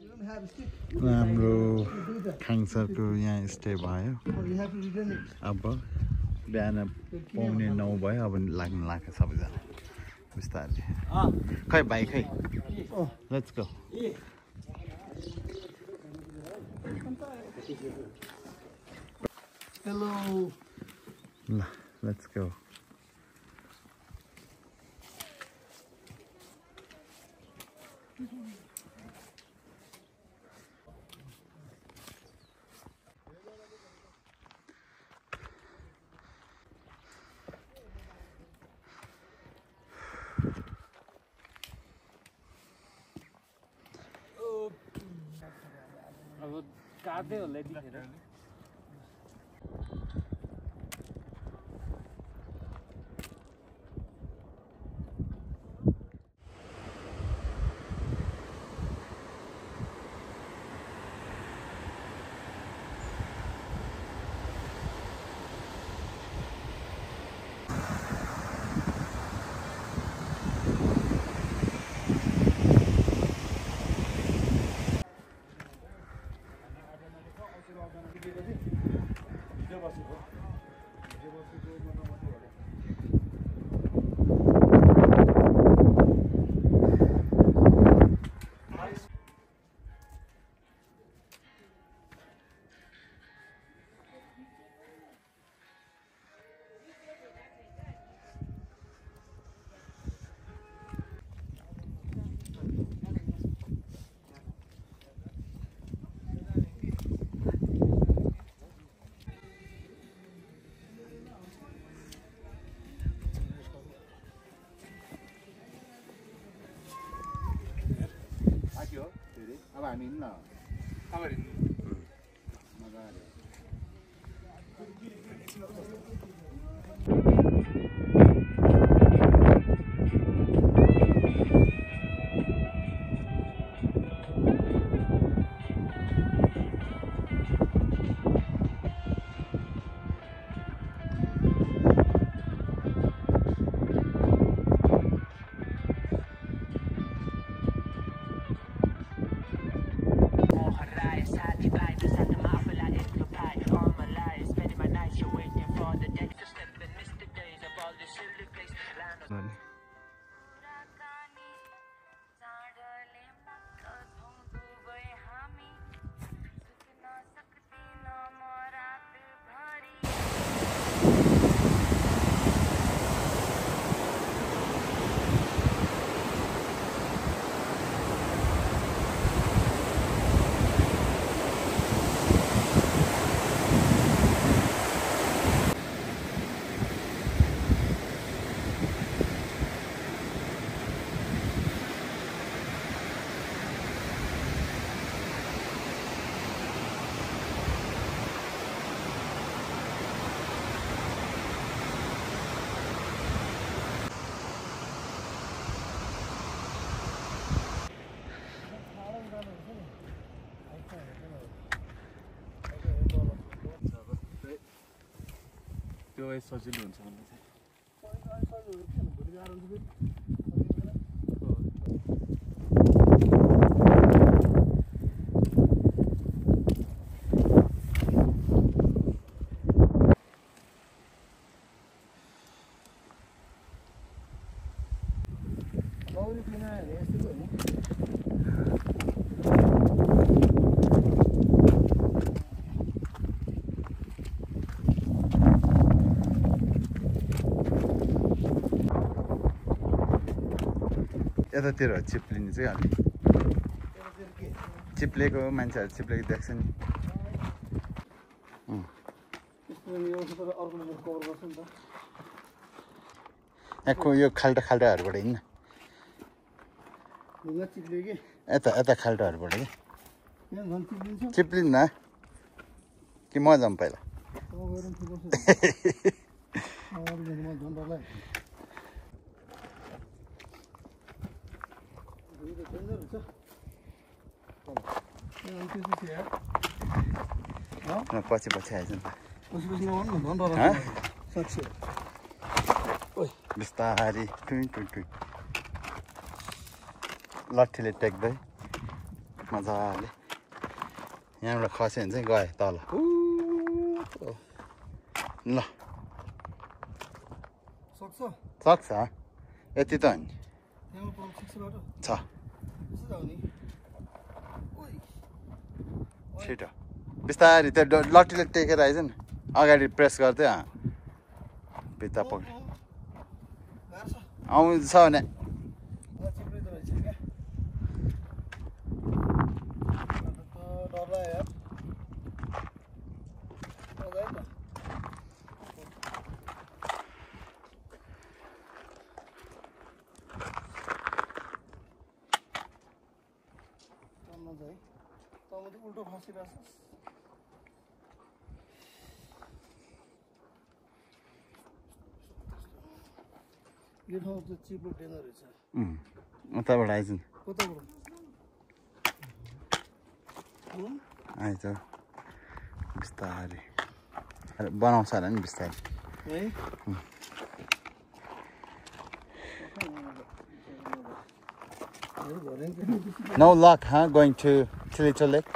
हाम्रो खाङसरको यहाँ स्टे भयो अब बिहान 8:45 भयो अब लाग्नु लाग्छ सबैजना बिस्तारै खै भाइ खै let's go Hello. Let's go. अब काट्दै होला यतिखेर अब हामी हिँड्न अब त्यो सजिलो हुन्छ मलाई यतातिर चिप्लिने चाहिँ अलि चिप्लेको मान्छेहरू चिप्लेको देख्छ नि यहाँको यो खाल्टा खाल्टाहरूबाट हिँड्न यता खाल्टाहरूबाट कि चिप्लिन्न कि म जाऊँ पहिला पछि पछि आइज नि बिस्तारी टुइ टुइ टुइ लट्ठीले टेक्दै मजाले यहाँबाट खस्यो भने चाहिँ गएँ तल ल सक्छ यति त नि छ छिटो बिस्तारै त्यो लट्टीले टेकेर आइज नि अगाडि प्रेस गर्दै भित्ता पक् आउँछ भने उल्टो फसिरहेछ यो ठाउँ चाहिँ चिप्लो डेन्जर रहेछ उताबाट आइज नि कताबाट आइज बिस्तारै बनाउँछ होला नि बिस्तारै है No luck, huh? Going to Chilito Lake?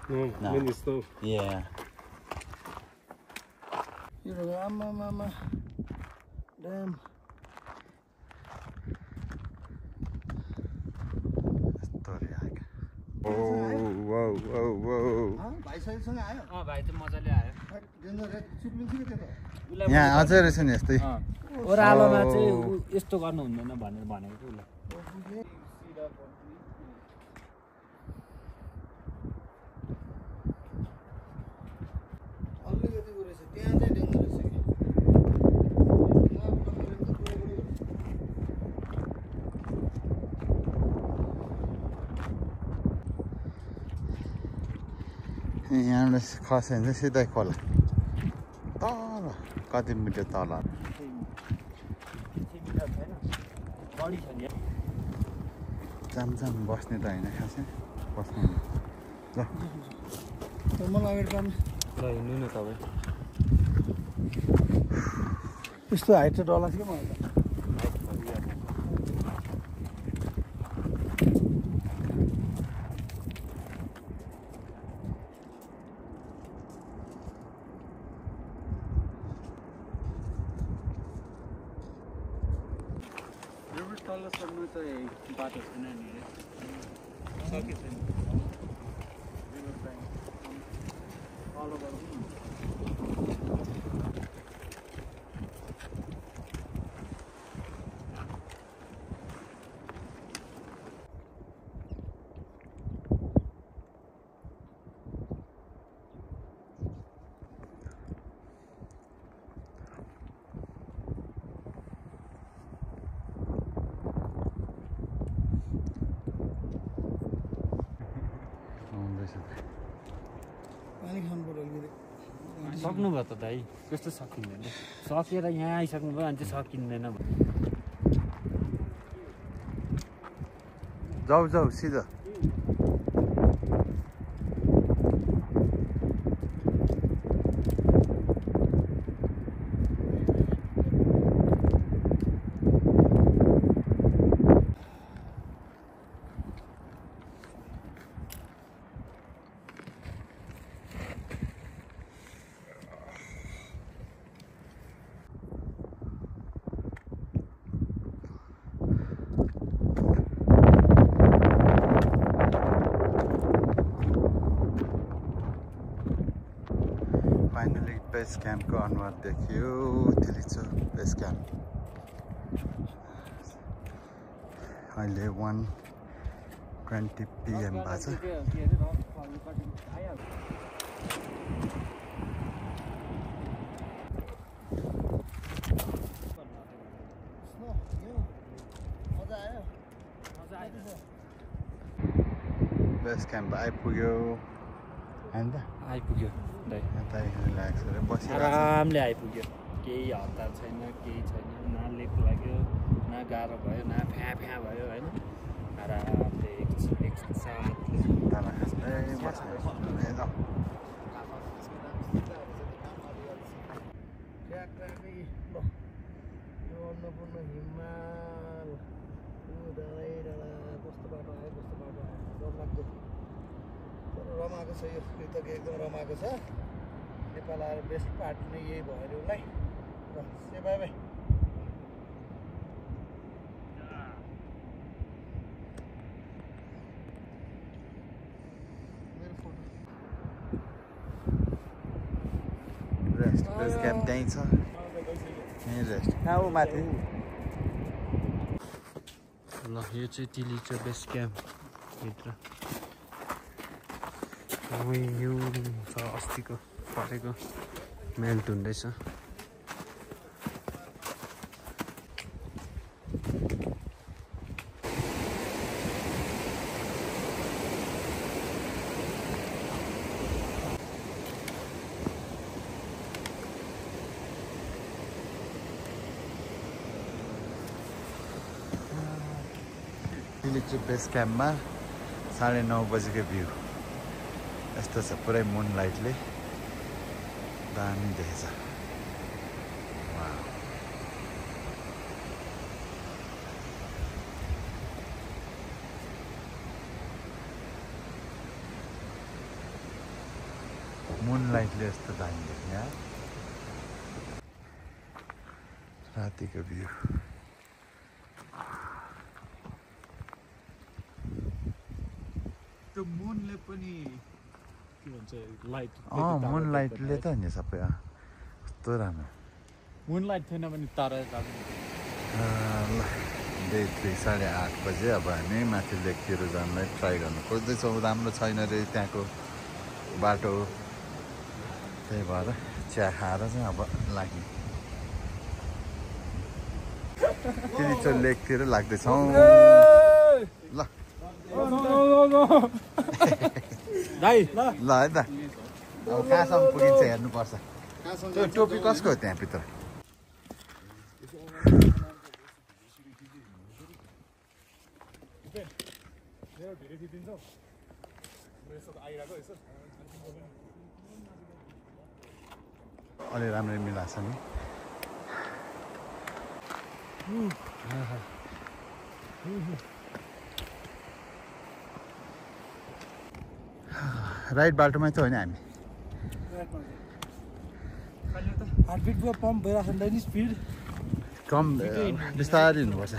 No, wind is slow. Yeah. यो आमा ड्याम भाइ सहीसँग आयो भाइ त मजाले आयो यहाँ अझै रहेछ नि यस्तै ओह्रालोमा चाहिँ यस्तो गर्नु हुँदैन भनेर भनेको उसले अलिकति उ रहेछ त्यहाँ चाहिँ डेन्जर रहेछ यहाँबाट खस्यो भने चाहिँ सिधै खोला तल कति मिटर तल जाम बस्ने त होइन खासै बस्नु ल मलाई अगाडि काम ल हिँड्नु न तपाईँ यस्तो हाइट चाहिँ डर लाग्छ क्या मलाई त तल सर्नु चाहिँ बाटो छैन नि सके छैन पानी खानु पर्यो अलिकति सक्नुभयो त दाइ त्यस्तो सकिँदैन सकेर यहाँ आइसक्नुभयो भने चाहिँ सकिँदैन जाऊ सिधा फाइनली बेस क्याम्पको अनुहार देखियो थिलिचो बेस क्याम्प अहिले 1:20 PM भएको छ बेस क्याम्प आइपुग्यो होइन आइपुग्यो दाइ रिल्याक्स गरेर बसिरहेको आरामले आइपुग्यो केही हतार छैन केही छैन न लेक लाग्यो न गाह्रो भयो न फ्या भयो होइन आरामले एकसाथले ताला खाँदै बस्ने अन्नपूर्ण हिमाल कस्तो बाटो आयो डरलाग्दो रमाएको छ यो कृतज्ञ एकदम रमाएको छ नेपाल आएर बेस्ट पार्ट नै यही भयो अरे उसलाई ल से बाई बाई मेरो फोटो रेस्ट बेस क्याम्प त्यहीँ छ यहीँ रेस्ट कहाँ हो माथि ल यो चाहिँ तिलीचो बेस क्याम्प भित्र यो छ अस्तिको परेको मेल्ट हुँदैछ तिलीचो बेस क्याम्पमा 9:30 बजेको भ्यू यस्तो छ पुरै मुन लाइटले दामी देखेछ मुन लाइटले यस्तो दामी देख्ने यार रातिको भ्यू त्यो मुनले पनि के भन्छ लाइट मुन लाइटले त नि सबै कस्तो राम्रो मुन लाइट थिएन भने तारा ल 8:30 बजे अब हामी माथि लेकतिर जानलाई ट्राई गर्नु खोज्दैछौँ राम्रो छैन रे त्यहाँको बाटो त्यही भएर चिया खाएर चाहिँ अब लाग्ने तिलीचो लेकतिर लाग्दैछौँ ल ल है त अब कहाँसम्म पुगिन्छ हेर्नुपर्छ त्यो टोपी कसको हो त्यहाँ भित्र अलि राम्ररी मिलाएको छ नि राइट बाटोमै त होइन हामी हार्टबिटको पम्प भइरहेको छ नि स्पिड कम बिस्तारै हिँड्नुपर्छ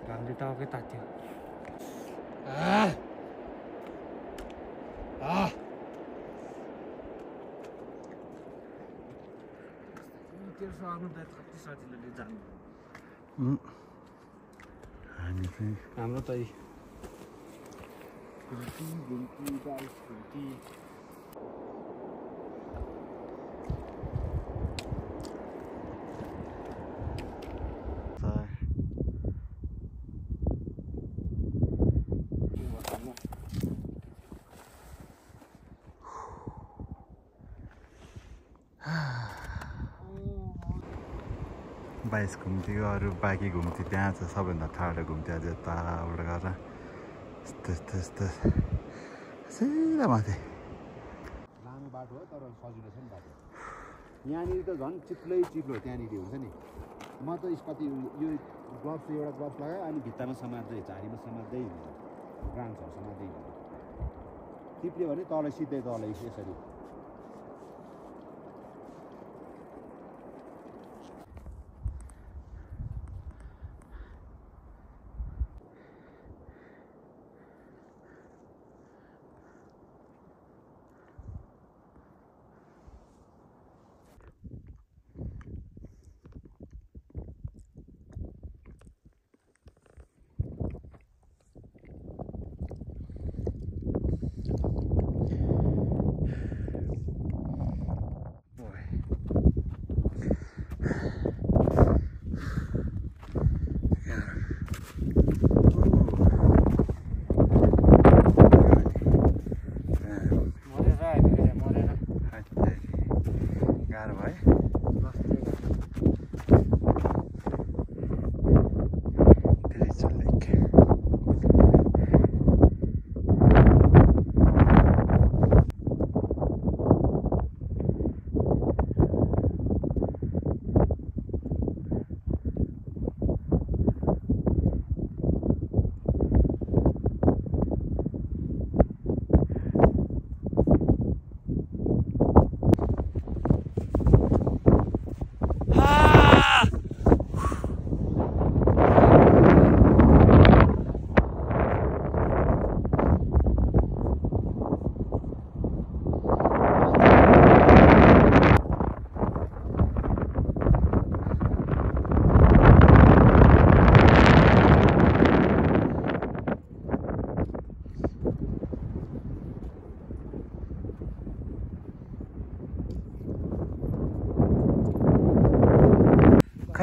घामले टाउकै तात्यो हामी चाहिँ हाम्रो त बाइस घुम्ती अरू बाँकी घुम्ती त्यहाँ छ सबभन्दा ठाडो घुम्ती अझ यताबाट गएर यस्तो सिधा माथि लामो बाटो हो तर सजिलो छ नि बाटो यहाँनिर त झन् चिप्लै चिप्लो त्यहाँनिर हुन्छ नि म त कति यो ग्लोभ्स एउटा ग्लोभ्स लगाएँ अनि भित्तामा समात्दै झाडीमा समात्दै ब्रान्चहरू समात्दै चिप्ल्यो भने तल सिधै तल यसरी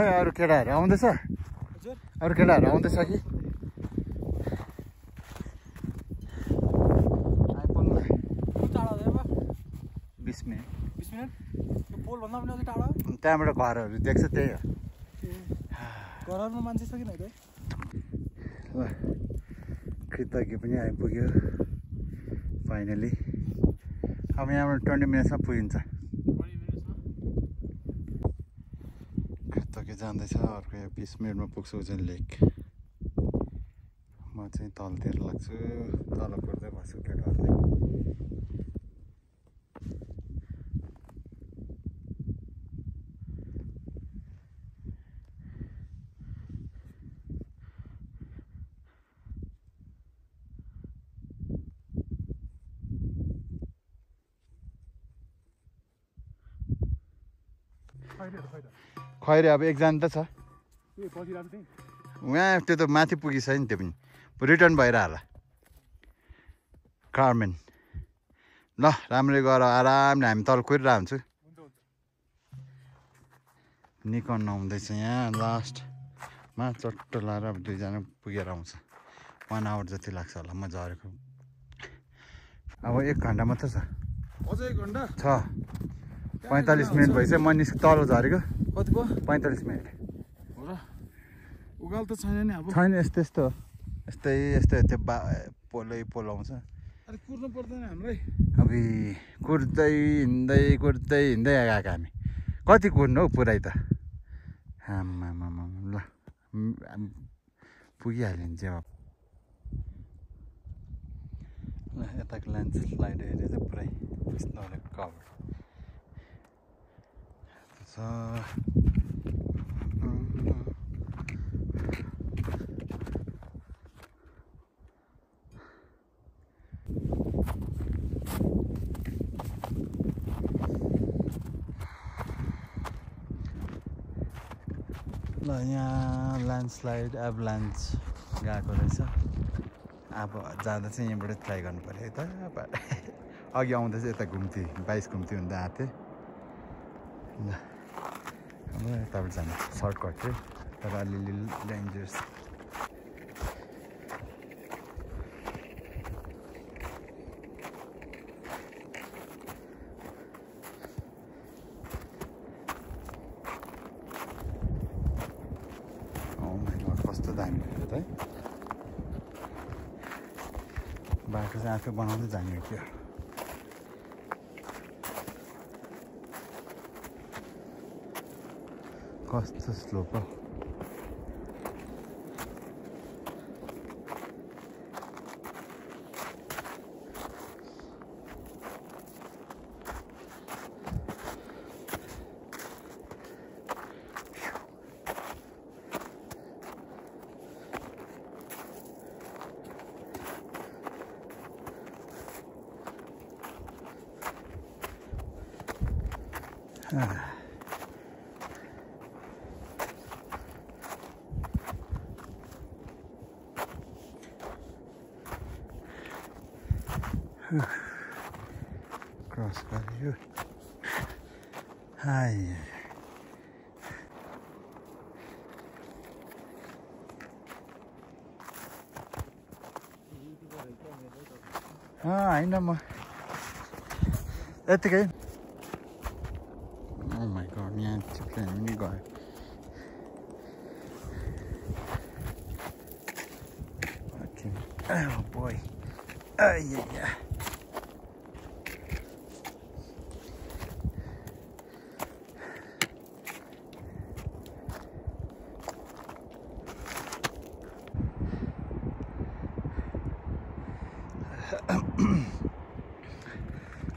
खै अरू केटाहरू आउँदैछ हजुर अरू केटाहरू आउँदैछ कि आइपुग्नु कति टाढा हो अब 20 मिनट 20 मिनट यो पोलभन्दा पनि अझै टाढा हो त्यहाँबाट घरहरू देख्छ त्यही हो घरहरूमा मान्छे छ कि नै ल कृतज्ञ पनि आइपुग्यो फाइनली अब यहाँबाट 20 मिनट्समा पुगिन्छ कृतज्ञ जाँदैछ अर्को यहाँ 20 मिनटमा पुग्छु उज्जैन लेक म चाहिँ तलतिर लाग्छु तल कुर्दै बस्छु केटाहरूले खैरे अब एकजना त छ उहाँ त्यो त माथि पुगिसक्यो नि त्यो पनि रिटर्न भएर होला कार्मेन ल राम्ररी गर आरामले हामी तल कुरिरहेको हुन्छु निकन आउँदैछ यहाँ लास्टमा चट्ट लाएर अब दुईजना पुगेर आउँछ 1 आवर जति लाग्छ होला म झरेको अब 1 घन्टा मात्र छ अझै 1 घन्टा छ 45 मिनट भइसक्यो म तल झरेको कति भयो 45 मिनट हो र उकाल त छैन नि अब छैन यस्तो यस्तै त्यो पोल आउँछ अरे कुर्नु पर्दैन हामीलाई अब कुर्दै हिँड्दै आएको हामी कति कुर्नु हौ पुरै त आमामामा ल पुगिहाल्यो नि जवाब ल यताको ल्यान्डस्लाइड एरिया चाहिँ पुरै स्नोले कभर छ ल यहाँ ल्यान्डस्लाइड एभलान्च गएको रहेछ अब जाँदा चाहिँ यहाँबाट ट्राई गर्नु पऱ्यो है त अघि आउँदा चाहिँ यता घुम्ती 22 घुम्ती हुँदा आएको थिएँ ल अब यताबाट जानु सर्टकट थियो तर अलिअलि डेन्जरस कस्तो दामी थियो त है बाटो चाहिँ आफै बनाउँदै जाने हो त्यो कस्तो स्लोप हो क्रस गर्यो हाय होइन म यतिकै Oh my god, यहाँ चिप्लेन पनि गयो Oh boy. Yeah.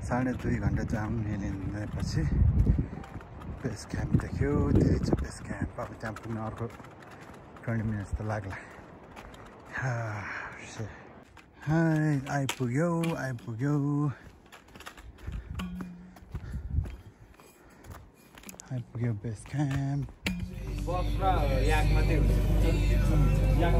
साढे 2 घन्टा जाम निलिँदैपछि बेस क्याम्प देख्यो त्यही चाहिँ बेस क्याम्प अब त्यहाँ पुग्न अर्को 20 मिनट्स त लाग्ला हाय आइपुग्यो बेस क्याम्प बस र याक मात्रै हुन्छ याक